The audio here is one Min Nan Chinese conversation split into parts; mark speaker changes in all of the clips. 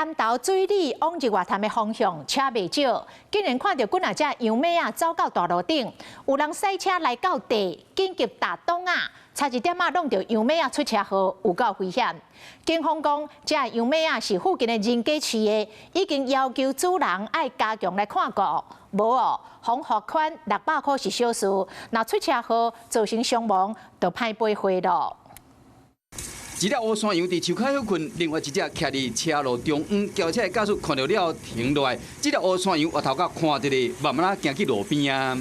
Speaker 1: 南投水里往日月潭的方向，車袂少，竟然看著幾若隻羊䘼仔走到大路頂，有人駛車來到地，緊急踏擋仔，差一點仔挵著羊䘼仔出車禍，有夠危險。警方講，這羊䘼仔是附近的人家飼的，已經要求主人愛加強來看顧，無哦，予罰款600塊是小事，若出車禍造成傷亡，就歹賠回咯。
Speaker 2: 一隻烏山羊佇樹跤歇睏，另外一隻徛佇車路中央，轎車的駕駛看著了停落來。這隻烏山羊回頭殼看一下，慢慢仔行去路邊啊。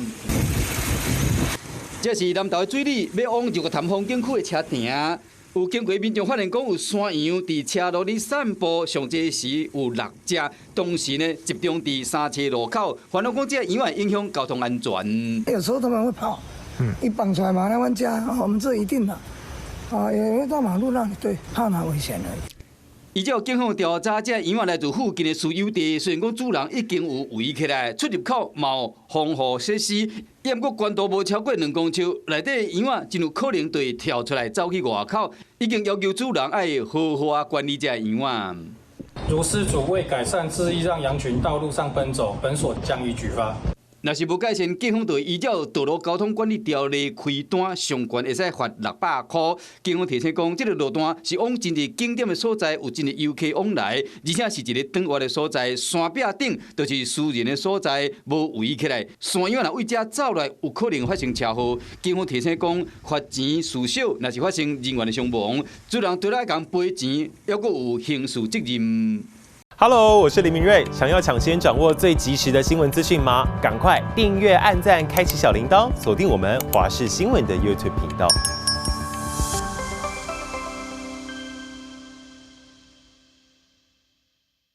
Speaker 2: 這是南投的水里，欲往日月潭風景區的車程。有經過民眾發現講有山羊佇車路裡散步，上濟時有六隻，當時呢集中佇三岔路口，煩惱講這羊會影響交通安全。
Speaker 3: 有時候他們會跑，一放出來嘛，來阮家，我們這一定的。啊，也會到馬路那裡，對，怕那危險而已。
Speaker 2: 依照警方調查，這羊仔來自附近的私有地，雖然講主人已經有圍起來，出入口嘛有防護設施，毋過懸度無超過2公尺，內底羊仔真有可能會跳出來走去外口，已經要求主人愛好好仔管理這羊仔。
Speaker 4: 如飼主未改善，恣意讓羊群到路上奔走，本所將予舉發。
Speaker 2: 若是無改善，警方就會依照道路交通管理條例開單，上懸會使罰600塊。警方提醒講，這個路段是往真濟景點的所在，有真濟遊客往來，而且是一个轉彎的所在，山壁頂就是私人的所在，無圍起來，山羊若對這走來，有可能發生車禍。警方提醒講，罰錢事小，若是發生人員的傷亡，主人除了愛共賠錢，猶閣有刑事責任。
Speaker 5: Hello，我是林明睿。想要搶先掌握最及時的新聞資訊嗎？趕快訂閱、按讚、開啟小鈴鐺，鎖定我們華視新聞的 YouTube 頻道。